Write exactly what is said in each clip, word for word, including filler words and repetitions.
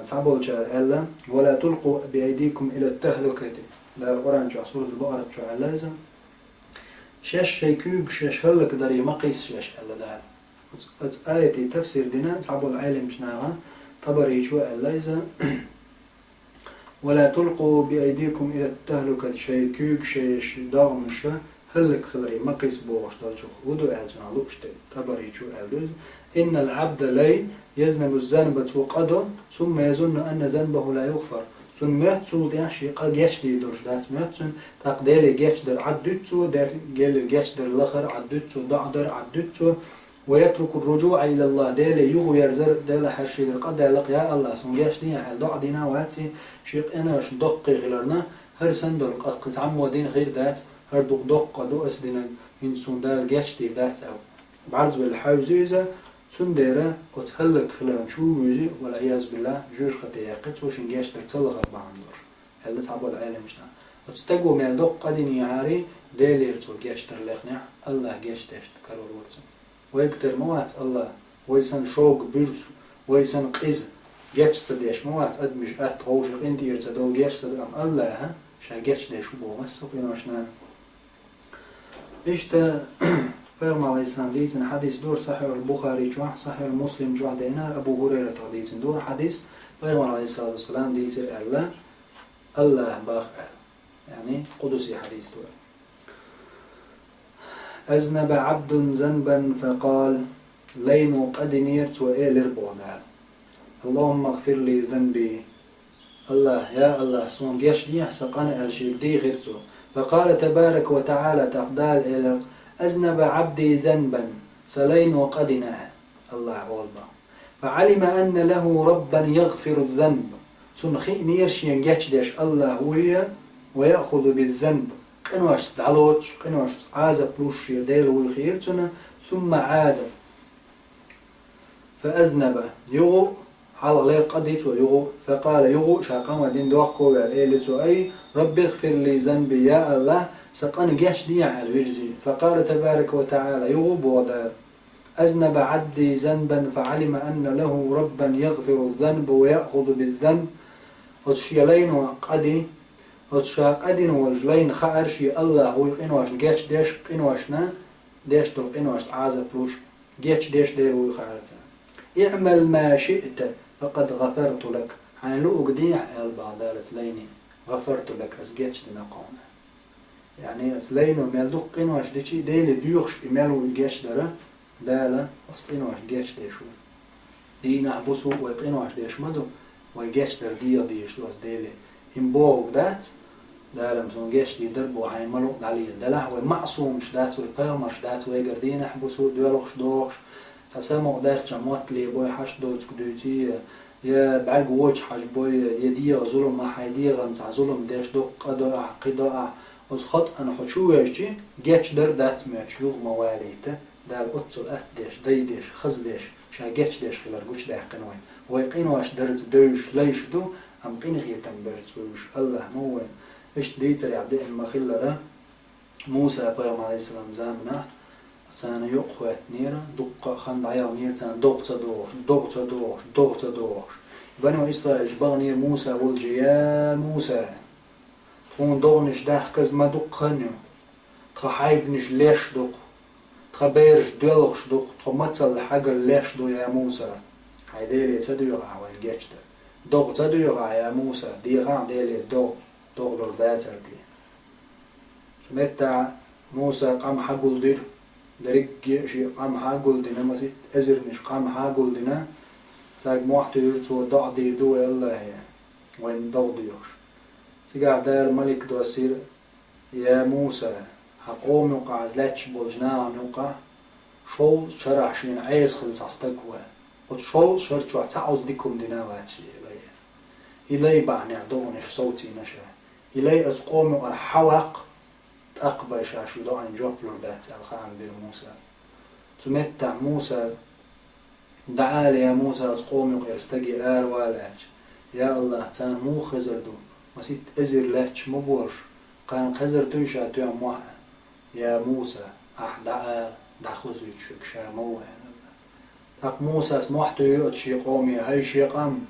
Цхьаболчара аьлла: «Ва ла тулку би айдикум ила тахлукати». Дала Къуръан чохь, Суратул Бакъарат чохь аьлла иза: «Шаьш шайн куьйгаш шаьш хӀаллакдаре ма кхийса шаьш», аьлла Дала. Оцу, оцу аятийн тафсир дина цхьаболу Ӏеламчу наха, Табаричо аьлла иза: «Ва ла тулку би айдикум ила тахлукати», шайн куьйгаш шаьш догӀмаш хӀаллакхиларе ма кхийса бохуш долчух хӀун ду аьлла цунах лууш дерг, Табаричо аьлла ду иза: «Иннал Ӏабда ла язнубу занба», цо къа до, «сумма язунну анна занбаху ла югфар». Цунна моьтту цул тӀаьхьа шен къа гечдийр долуш дац, моьтту цунна, тӀаккха Деле гечдар Ӏад дуьту цо, Деле гечдар лахар Ӏад дуьту цо, доӀа дар Ӏад дуьту цо. «Ва ятруку рруджуӀа илаллахӀ», Деле юхаверзар, Делахь хӀара шегара къа даьлла-кх: «Я АллахӀ, суна гечдехьа», аьлла доӀа дина а вац и, шен къинош доккхий хиларна, хӀара санна долу къа кхин цхьаммо дина хир дац, хӀара дукха доккха къа ду ас динарг, хӀинца суна Дала гечдийр дац аьлла. БӀарзвелла хьаьвза иза, цундела оцу хӀаллакьхиларна чу вуьйжи, вал-Ӏиязу биллахӀ, жоьжахате яьккхи цо шен гечдар ца лахар бахьана долуш, аьлла цхьаболу Ӏеламчу наха. Оцу стаго мел доккха къа динехьара, Делера цо гечдар лехнехь, АллахӀ гечдеш карор вара цунна. Вайга тера ма вац АллахӀ, вай санна шога буьрса, вай санна къиза геч ца деш ма вац адамаш, атта ховший къинтӀера ца долу геч ца до, амма АллахӀа ша гечдеш ву боху массо а къиношна. Иштта, Пайхамар Ӏалайхиссалам дийцина хьадис дора Сахьихь ал-Бухари чохь, Сахьихь ал-Муслим чохь деана, Абу ХӀурайратах дийцина дора хьадис, Пайхамар Ӏалайхиссалату вассалам дийцира аьлла, АллахӀа боху аьлла. Яъни, къудси хьадис ду. «Азнаба Ӏабдун занбан факъал», лайно къа динера, цо элира боху Дала: «АллахӀумма гӀфир ли занби». АллахӀ, я АллахӀ, суна гечдехьа сан къа аьлла шега дийхира цо. Факъала табарака ва таӀала, тӀаккха Дала элира: «Азнаба Ӏабди занбан», сан лайно къа дина аьлла, АллахӀа олу боху. «ФаӀалима анна лахӀу раббан ягӀфиру занб». Цунна хиънера шена гечдеш АллахӀ вуй, ва яъхузу биззанб, къиношца дӀалоцуш, къиношца Ӏазап луш шен Дела вуй хиира цунна, сумма Ӏада. Фа азнаба, юха а, хьалхалера къа ди цо юха а, факъала, юха а ша къа ма дина дохко а ваьлла, элира цо: «Ай, рабби гӀфир ли занби», я АллахӀ, сан къа гечдехьа аьлла вирзи. Факъала табарака ва таӀала, юха а боху Дала: «Азнаба Ӏабди занбан фаӀалима анна лахӀу раббан ягӀфиру занб ва яъхузу биззанб». Оцу шен лайно къа ди, оцу ша къа дина волчу лайна хаьара шен АллахӀ вуй къиношна гечдеш, къиношна, деш долу къиношца Ӏазап луш, гечдеш Дела вуй хаьара цунна. «ИӀмал ма шиъта, факъад гӀафарту лак». Хьайна луъург дехьа аьлла боху Дала оцу лайне, гӀафарту лак, ас гечдина хьуна. Яъни, ас лайно мел дукха къинош дичи а, Деле доьхуш и мел ву и гечдар, Дала ас къинош гечдеш ву. Дийнахь, бусу а вай къинош деш ма ду, вай гечдар деха дезаш ду ас Деле. Им бохург дац, Дала-м суна гечдийр дара боху, хьайн ма луъу дӀалийла. Делахь вай маъсумаш дац, вай пайхамарш дац, вайгара дийнахь, бусу а доьлхуш, дохуш, цхьа самукъадаьлча моттале бой, хьашт доцург дуьйций, я бӀаьрг вочу хьажа бой, я дегӀан зулам, хьайн дегӀан цхьа зулам деш, доккха къа до ахь, кхин до ахь, оцу хатӀана хьо чу вевзачи, гечдар дац моьттуш, юха ма валийта, Дала оццул атта деш, дай деш, хаза деш, ша гечдеш хилар гучудаьккхина вайна. Вай къинош дарца девзаш лайш ду, амма къинхетам берца вевзаш АллахӀ ма ву вайна. Иштта дийцарехь деана ма-хиллара, Муса-пайхамар Ӏалайхиссалам заманахь царна юкъа хӀоьттинера, дуккха а хан дӀаяханера царна, догӀа ца догӀуш, догӀа ца догӀуш, догӀа ца догӀуш. Бану Исраилаш баханера Муса волчу: «Я Муса, тхуна догӀанаш дахказа ма дуккха хан ю. Тхан хьайбанаш леш ду-кх, тхан бераш доьлхуш ду-кх, тхо мацалла хьагалла леш ду, я Муса. Хьайн Деле ца доьху ахь вайна гечдар. ДогӀа ца доьху ахь, я Муса, дехахь Деле догӀа, догӀалур дацара те». Цу меттехь Муса къам хьагулдира, дерриге а шен къам хьагулдина, масийтта эзарнаш къам хьагулдина, цаьрга мохь туьйхира цо: «ДоӀа дийр ду вай АллахӀе, вайна догӀа доьхуш». Цигахь Дала малик доссийра: «Я Муса, хьан къоман юкъахь лаьтташ болчу нахана юкъахь шовзткъа шарахь шена Ӏеса хилла цхьа стаг ву. Оцу шовзткъа шар чохь цхьа Ӏуза дика хӀума дина а вац шен», — элира. «И лай бахьанехь догӀанаш совцийна ша. И лай оцу къоман юкъара хьаваккха, тӀаккха бен ша шун доӀанна жоп лур дац», — аьлла, хаам бира Муса. Цу меттехь Муса: «ДӀаала, я Муса, оцу къоман юкъара стаге, аравала», — аьлча: «Я АллахӀ, царна муха хезар ду? Масийтта эзар лаьтташ ма бу уьш, кхана хезар дуй ша тоьхна мохь?» «Я Муса, ахь дӀаала, дӀахозуьйтуш верг ша ма ву», — аьлла. ТӀаккха Мусас мохь туьйхи оцу шен къоме: «ХӀай шен къам,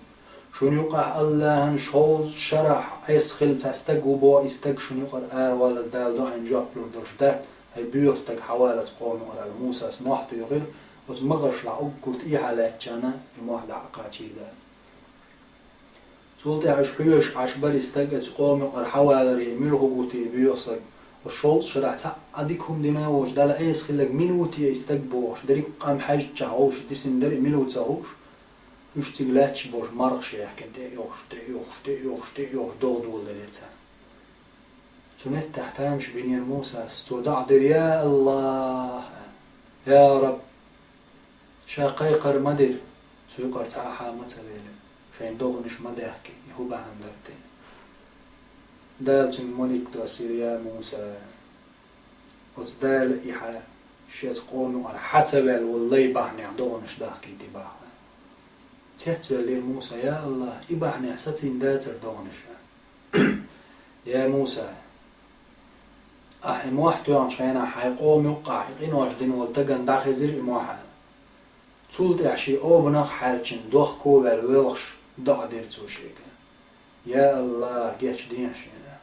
Шуна юкъахь АллахӀан шовзткъа шарахь Ӏеса хилла цхьа стаг ву боху, и стаг шуна юкъара араваллалц Дала доӀанна жоп лур долуш дац, хӀай боьха стаг, хьавала оцу къома юкъара, аьлла, Мусас мохь туьйхира, оцу магӀаршлахь уггар тӀехьа лаьттачарна и мохь дӀа а кхачийра Дала. Цул тӀаьхьа уьш хьоьжуш Ӏаш бара и стаг оцу къома юкъара хьаваларе, муьлха ву те и боьха стаг. Оцу шовзткъа шарахь цхьа а дика хӀума дина а волуш, Далла Ӏеса хилларг мила ву те и стаг бохуш, дерриг а къам хьаьжча вовшах дисина дара и, мила ву ца хууш. Уьш цига лаьтташ болуш мархаш яьхкина, тӀе а йохуш, тӀе а йохуш, тӀе а йохуш, тӀе а йохуш, догӀа доладелира царна. Цу меттехь тамаш бинера Мусас, цо доӀа дира: «Я АллахӀ! Я Раб!» Ша кхайкхар ма дира, цу юкъара цхьа а хьа ма ца велира, шайн догӀанаш ма даьхкира, и хӀун бахьана дара те? Дала цуьнга малик доссийра: «Я Муса, оцу Дала и хьа шен оцу къома юкъара хьа ца ваьлла волу лай бахьанехь догӀанаш дахкийти боху». Цецвеллера Муса: «Я АллахӀ, и бахьанехь сацийна дацара догӀанаш». «Я Муса, ахь и мохь тоьхначу хенахь хьайн къома юккъахь и къинош дина волу стагана дӀахезира и мохь», — аьлла. Цул тӀаьхьа шен обанах а хьаьрчина, дохко а ваьлла, воьлхуш доӀа дира цо шега: «Я АллахӀ, гечдехьа шена.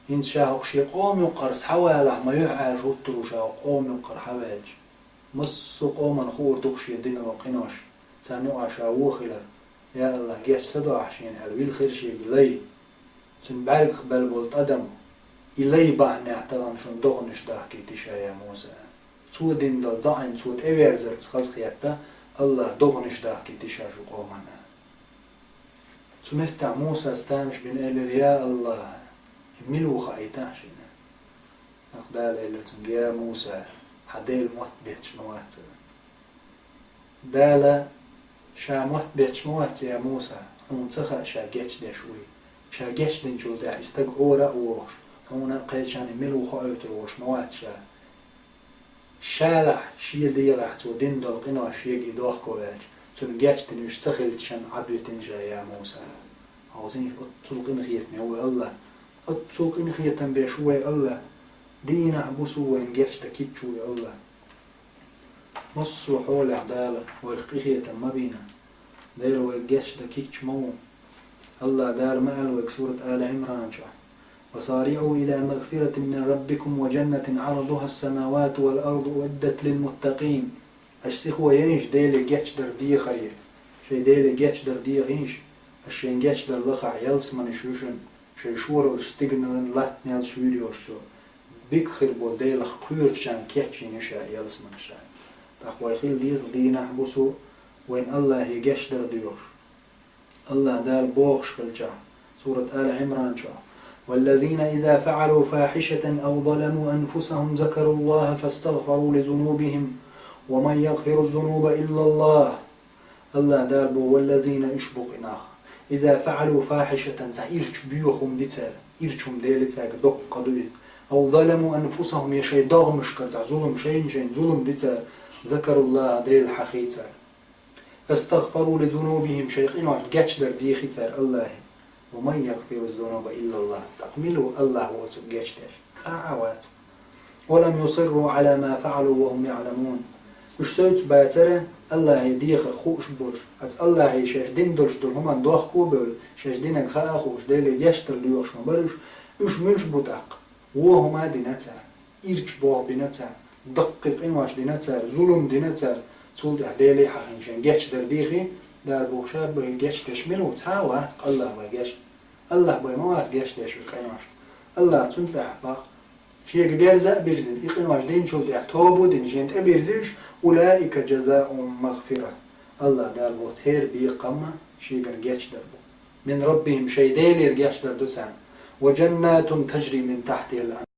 ХӀинца ша хӀокху шен къома юккъара схьавалахь, ма юьхьӀаьржа хӀуттур ву ша хӀокху къома юккъара хьаваьлча. Массо а къомана хуур ду-кх шен дина къинош, царна юкъахь ша вон хилар. Я АллахӀ, геч ца до ахь шена», — аьлла, вилхира шега лай. Цуьнан бӀаьргах баьлла болу тӀадам: «И лай бахьанехь тахана шуна догӀанаш дахкийти ша, я Муса». Цо дина долу доӀанна цо тӀеверзарца хазахетта, АллахӀа догӀанаш дахкийти ша шун къомана. Цу меттехь Мусас тамаш бина элира: «Я АллахӀ, и мила ву хаийтахьа шена». ТӀаккха Дала элира цуьнга: «Я Муса, хьан Дела мотт бетташ ма вац». Дала ша мотт бетташ ма вац, я Муса, хьуна ца хаьа ша гечдеш вуй. Ша гечдинчул тӀаьхьа и стаг Ӏора а вохуш, хьуна а кхечарна мила ву хоуьйтур волуш ма вац ша. Шалахь шен дегӀахь цо дина долу къинош шега и дохко ваьлча, цунна гечдина уьш ца хилча шен Ӏад витина ша, я Муса. Хьовсийша, оццул къинхетаме ву АллахӀ. Оццул къинхетам беш ву вай АллахӀ. Дийнахь, бусу вайна гечдан кийча ву и АллахӀ. Массо а хьолехь Дала вайх къинхетам ма бийна. Дела вайга гечдан кийча ма ву. АллахӀ Дала ма аьлла вайга сурат Али Ӏимран чохь: «وسارعوا إلى مغفرة من ربكم وجنة عرضها السماوات والأرض أعدت للمتقين». Аша сихо яйша Деле гечдар дехаре. Шайн Деле гечдар дехийша, аша шайн гечдар лахахь ялсаманаш ю шуна, шайн шораллаш стигалан латтанел шуьйра йолуш ю. Биг хир болу Делах кхоьручарна кечйина ю ша ялсаманаш. ТӀаккха вай хила деза дийнахь, бусу вайна АллахӀе гечдар доьхуш. АллахӀ Дала бохуш хилчахь, сурат Али Ӏимран чохь: «والذين إذا فعلوا فاحشة أو ظلموا أنفسهم ذكروا الله فاستغفروا لذنوبهم ومن يغفر الذنوب إلا الله». АллахӀ Дала боху: «والذين», уьш бу-кх и нах, «إذا فعلوا فاحشة», цхьа ирча боьха хӀума ди цара, ирча хӀума Деле цаьрга доккха ду и, «أو ظلموا أنفسهم», я шайн догӀмашкара цхьа зулам, шайна-шайна зулам ди цара, «ذكروا الله», Дела хьахий цара. «فاستغفروا لذنوبهم», шайн къиношна гечдар дехий цара АллахӀе. «ومن يغفر الذنوب إلا الله». ТӀаккха мила ву АллахӀ воцург гечдеш? Цхьа а вац. «ولم يصروا على ما فعلوا وهم يعلمون». Уьш севцабацара, АллахӀе дехар хууш болуш, оцу АллахӀе шаьш дина долуш долу хӀуманна дохко а бевлла, шаьш динарг хаа а хууш, Деле гечдар доьхуш ма бара уьш. Уьш муьлш бу тӀаккха? Вон хӀума а дина цара, ирча болх бина цара, даккхий къинош дина цара, зулам дина цара, цул тӀаьхьа Деле хьахийна шайн гечдар дехий, Дала боху: «Ша бен гечдеш мила ву?» Цхьа а вац АллахӀ бен гечдеш. АллахӀ бен ма вац гечдеш уьш къиношна. АллахӀ цунна тӀехь бакъ. Шега берза а бирзина, и къинош динчул тӀаьхьа тоба а дина, шена тӀебирзи уьш, «أولئك جزاؤهم مغفرة». АллахӀ Дала боху: «Церан бекхам а шегара гечдар бу». «من ربهم», шайн Делера гечдар ду царна. «وجنات تجري من تحتها الأنهار».